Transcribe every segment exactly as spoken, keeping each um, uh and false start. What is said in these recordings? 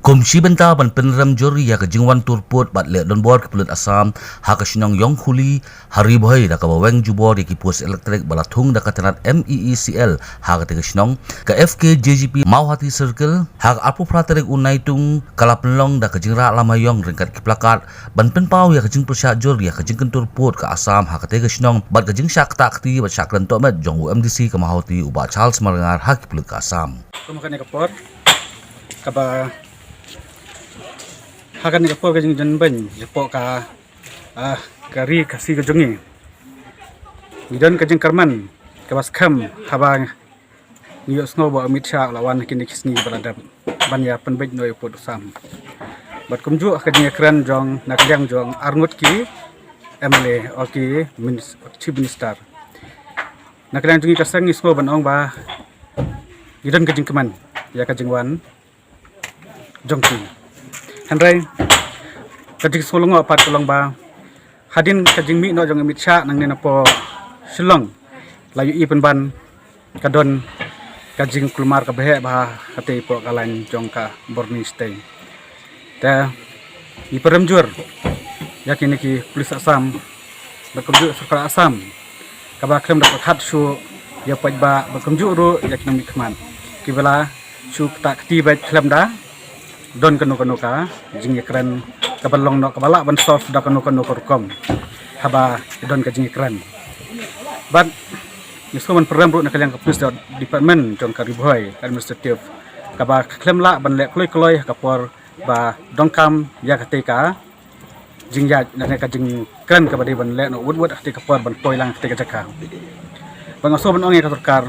Kum shi bynta ban pynrem jur ïa ka jingwan tur pud bad leh donbor ki pulit Assam ha ka shnong Yongkhuli ha Ri Bhoi da kaba weng jubor ïa ki post elektrik ba la thung da ka tnat M E E C L ha katei ka shnong, ka F K J G P Mawhati Circle ha ka arphew phra tarik u Naitung ka la pynlong da ka jingrah lama ïong ryngkat ki plakat ban pynpaw ïa ka jingpyrshah jur ïa ka jingkyntur pud ka Assam ha katei ka shnong bad ka jingshah ktah kti bad shah kren tohmet jong u M D C ka Mawhati u Bah Charles Marngar ha ki pulit ka Assam. Kum ha kane ka por kaba ha kane ka por ka jingdon beiñ ïa poh ka, ah, ka ri Khasi ka jong ngi, ngi don ka jingkyrmen kaba skhem haba ngi ïohsngew ba u Amit Shah u la wan ha kine ki sngi ba la dep ban ïa pynbeit noh ïa u pud u Assam. Bad kumjuh ha ka jingïakren jong na ka liang jong arngut ki M L A o ki minis-, Chief Minister, na ka liang jong ngi ka seng ngi sngew ban ong ba ngi don ka jingkmen ïa ka jingwan jong ki. Hynrei ka jingsngew lyngngoh pat ka long ba hadien ka jingmih noh jong u Amit Shah nangne napoh Shillong, la ïohi pynban ka don ka jingkulmar kaba heh bha hatei poh ka lain jong ka Burnie shatei. Te ngi pynrem jur ïa kine ki pulit Assam bad kumjuh sorkar Assam kaba khlem da pyrkhat shuh ïa paidbah bad kumjuh ruh ïa ki nongmihkhmat kiba la shu ktah kti beit khlem da don kano kano ka jingïakren kaba long noh kaba lah ban solve da kano kano ka rukom haba don ka jingïakren. Bad ngi sngew ban pynrem ruh na ka liang ka police department jong ka Ri Bhoi administrative kaba khlem lah ban leh kloi kloi ha ka por ba donkam ïa katei ka jingïaid lane ka jingkren kaba dei ban leh noh wut wut ha katei ka por ban poi lang ha katei ka jaka. Ba nga sngew ban ong ïa ka sorkar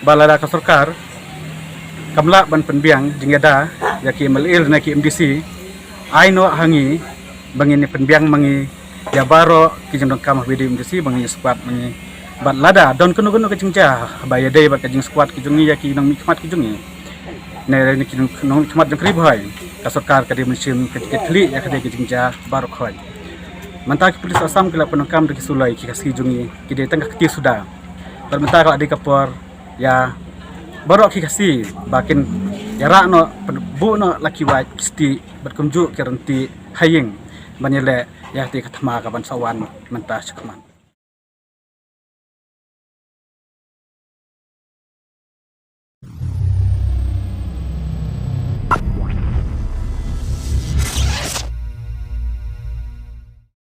ba lada ka sorkar kam lah ban pynbiang jingïada ïa ki M L A lane ki M D C, ai noh ha ngi ba ngin ïa pynbiang ma ngi ïa baroh ki jingdonkam ha B D M D C ba ngin ïa squad ma ngi. Bad lada don kano kano ka jingjia ba ïadei bad ka jingsquad ki jong ngi ïa ki nongmihkhmat ki jong ngi ne, ne ki nongmihkhmat jong ka Ri Bhoi, ka sorkar ka dei ban shim ka jingkitkhlieh ïa katei ka jingjia baroh khoit. Mynta ki pulit Assam ki la pyndonkam da ki suloi ki Khasi jong ngi ki dei tang ka kti suda. Bad mynta ka la dei ka por ïa baroh ki Khasi ba kin ïarah noh pynbuh noh la ki wait ki stieh bad kumjuh ki ryntieh ha ïing ban ïaleh ïa katei ka thma kaban sa wan mynta shakhmat.